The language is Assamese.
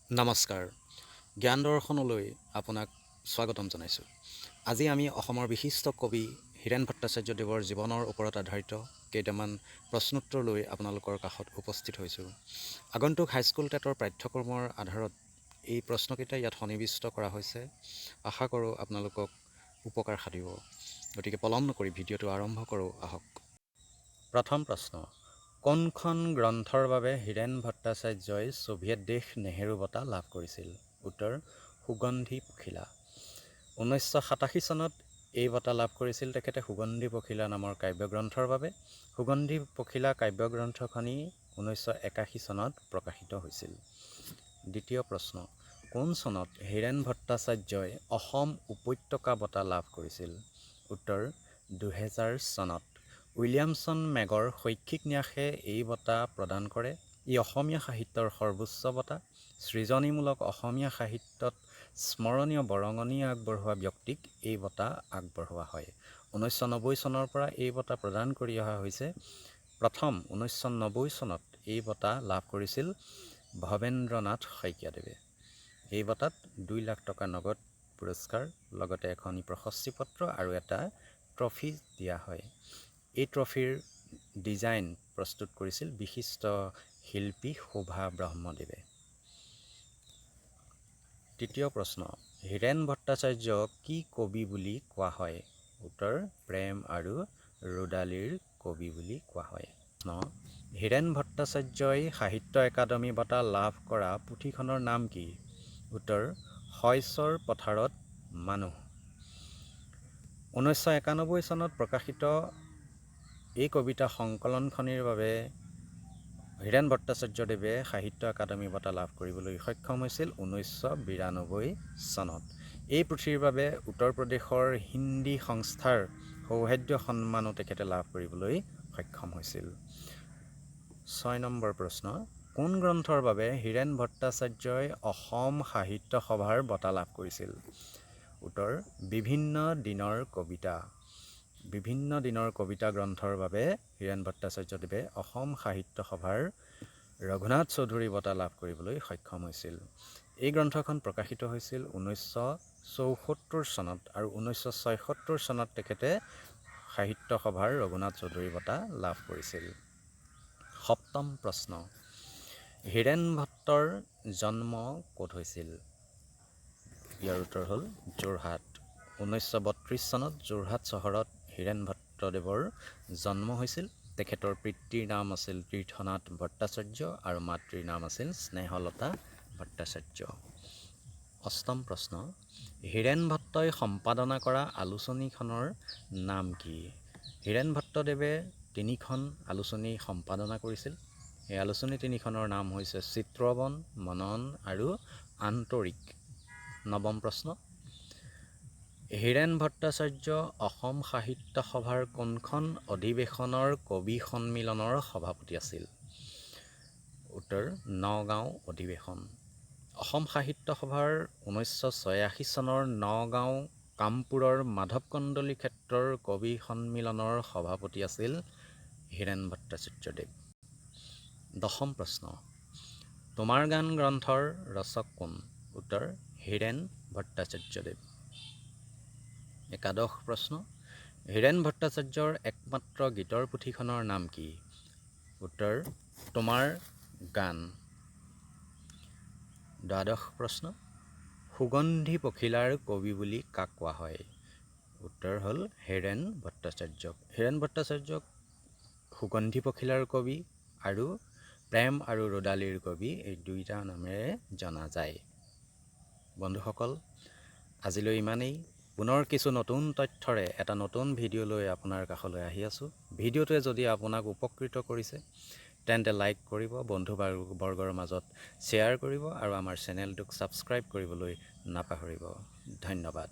নমস্কাৰ, জ্ঞান দৰ্শনলৈ আপোনাক স্বাগতম জনাইছোঁ। আজি আমি অসমৰ বিশিষ্ট কবি হীৰেণ ভট্টাচাৰ্যদেৱৰ জীৱনৰ ওপৰত আধাৰিত কেইটামান প্ৰশ্নোত্তৰ লৈ আপোনালোকৰ কাষত উপস্থিত হৈছোঁ। আগন্তুক হাইস্কুল টেটৰ পাঠ্যক্ৰমৰ আধাৰত এই প্ৰশ্নকেইটা ইয়াত সন্নিৱিষ্ট কৰা হৈছে। আশা কৰোঁ আপোনালোকক উপকাৰ সাধিব। গতিকে পলম নকৰি ভিডিঅ'টো আৰম্ভ কৰোঁ আহক। প্ৰথম প্ৰশ্ন, কোনখন গ্ৰন্থৰ বাবে হীৰেণ ভট্টাচাৰ্যই ছোভিয়েট দেশ নেহেৰু বঁটা লাভ কৰিছিল? উত্তৰ, সুগন্ধি পখিলা। 1987 চনত এই বঁটা লাভ কৰিছিল তেখেতে সুগন্ধি পখিলা নামৰ কাব্যগ্ৰন্থৰ বাবে। সুগন্ধি পখিলা কাব্যগ্ৰন্থখনি 1981 চনত প্ৰকাশিত হৈছিল। দ্বিতীয় প্ৰশ্ন, কোন চনত হীৰেণ ভট্টাচাৰ্যই অসম উপত্যকা বঁটা লাভ কৰিছিল? উত্তৰ, 2000 চনত। উইলিয়ামছন মেগৰ শৈক্ষিক ন্যাসে এই বঁটা প্ৰদান কৰে। ই অসমীয়া সাহিত্যৰ সৰ্বোচ্চ বঁটা। সৃজনীমূলক অসমীয়া সাহিত্যত স্মৰণীয় বৰঙণি আগবঢ়োৱা ব্যক্তিক এই বঁটা আগবঢ়োৱা হয়। 1990 চনৰ পৰা এই বঁটা প্ৰদান কৰি অহা হৈছে। প্ৰথম 1990 চনত এই বঁটা লাভ কৰিছিল ভৱেন্দ্ৰনাথ শইকীয়াদেৱে। এই বঁটাত 2 লাখ টকা নগদ পুৰস্কাৰ, লগতে এখনি প্ৰশস্তি পত্ৰ আৰু এটা ট্ৰফি দিয়া হয়। এই ট্ৰফিৰ ডিজাইন প্ৰস্তুত কৰিছিল বিশিষ্ট শিল্পী শোভা ব্ৰহ্মদেৱে। তৃতীয় প্ৰশ্ন, হীৰেণ ভট্টাচাৰ্যক কি কবি বুলি কোৱা হয়? উত্তৰ, প্ৰেম আৰু ৰুদালিৰ কবি বুলি কোৱা হয়। প্ৰশ্ন, হীৰেণ ভট্টাচাৰ্যই সাহিত্য একাডেমী বঁটা লাভ কৰা পুথিখনৰ নাম কি? উত্তৰ, শইচৰ পথাৰত মানুহ। 1991 চনত প্ৰকাশিত এই কবিতা সংকলনখনিৰ বাবে হীৰেণ ভট্টাচাৰ্যদেৱে সাহিত্য একাডেমী বঁটা লাভ কৰিবলৈ সক্ষম হৈছিল 1992 চনত। এই পুথিৰ বাবে উত্তৰ প্ৰদেশৰ হিন্দী সংস্থাৰ সৌহাৰ্দ্য সন্মানো তেখেতে লাভ কৰিবলৈ সক্ষম হৈছিল। ছয় নম্বৰ প্ৰশ্ন, কোন গ্ৰন্থৰ বাবে হীৰেণ ভট্টাচাৰ্যই অসম সাহিত্য সভাৰ বঁটা লাভ কৰিছিল? উত্তৰ, বিভিন্ন দিনৰ কবিতা। বিভিন্ন দিনৰ কবিতা গ্ৰন্থৰ বাবে হীৰেণ ভট্টাচাৰ্যদেৱে অসম সাহিত্য সভাৰ ৰঘুনাথ চৌধুৰী বঁটা লাভ কৰিবলৈ সক্ষম হৈছিল। এই গ্ৰন্থখন প্ৰকাশিত হৈছিল 1974 চনত আৰু 1976 চনত তেখেতে সাহিত্য সভাৰ ৰঘুনাথ চৌধুৰী বঁটা লাভ কৰিছিল। সপ্তম প্ৰশ্ন, হীৰেণ ভট্টৰ জন্ম ক'ত হৈছিল? ইয়াৰ উত্তৰ হ'ল যোৰহাট। 1932 চনত যোৰহাট চহৰত হীৰেণ ভট্টদেৱৰ জন্ম হৈছিল। তেখেতৰ পিতৃৰ নাম আছিল তীৰ্থনাথ ভট্টাচাৰ্য আৰু মাতৃৰ নাম আছিল স্নেহলতা ভট্টাচাৰ্য। অষ্টম প্ৰশ্ন, হীৰেণ ভট্টই সম্পাদনা কৰা আলোচনীখনৰ নাম কি? হীৰেণ ভট্টদেৱে তিনিখন আলোচনী সম্পাদনা কৰিছিল। এই আলোচনী তিনিখনৰ নাম হৈছে চিত্ৰবন, মনন আৰু আন্তৰিক। নৱম প্ৰশ্ন, হীৰেণ ভট্টাচাৰ্য অসম সাহিত্য সভাৰ কোনখন অধিৱেশনৰ কবি সন্মিলনৰ সভাপতি আছিল? উত্তৰ, নগাঁও অধিৱেশন। অসম সাহিত্য সভাৰ 1986 চনৰ নগাঁও কামপুৰৰ মাধৱ কন্দলী ক্ষেত্ৰৰ কবি সন্মিলনৰ সভাপতি আছিল হীৰেণ ভট্টাচাৰ্যদেৱ। দশম প্ৰশ্ন, তোমাৰ গান গ্ৰন্থৰ ৰচক কোন? উত্তৰ, হীৰেণ ভট্টাচাৰ্যদেৱ। একাদশ প্ৰশ্ন, হীৰেণ ভট্টাচাৰ্যৰ একমাত্ৰ গীতৰ পুথিখনৰ নাম কি? উত্তৰ, তোমাৰ গান। দ্বাদশ প্ৰশ্ন, সুগন্ধি পখিলাৰ কবি বুলি কাক কোৱা হয়? উত্তৰ হ'ল হীৰেণ ভট্টাচাৰ্যক। হীৰেণ ভট্টাচাৰ্যক সুগন্ধি পখিলাৰ কবি আৰু প্ৰেম আৰু ৰ'দালিৰ কবি, এই দুইটা নামেৰে জনা যায়। বন্ধুসকল, আজিলৈ ইমানেই। পুনৰ কিছু নতুন তথ্যৰে এটা নতুন ভিডিঅ' লৈ আপোনাৰ কাষলৈ আহি আছোঁ। ভিডিঅ'টোৱে যদি আপোনাক উপকৃত কৰিছে, তেন্তে লাইক কৰিব, বন্ধু বৰ্গৰ মাজত শ্বেয়াৰ কৰিব আৰু আমাৰ চেনেলটোক ছাবস্ক্ৰাইব কৰিবলৈ নাপাহৰিব। ধন্যবাদ।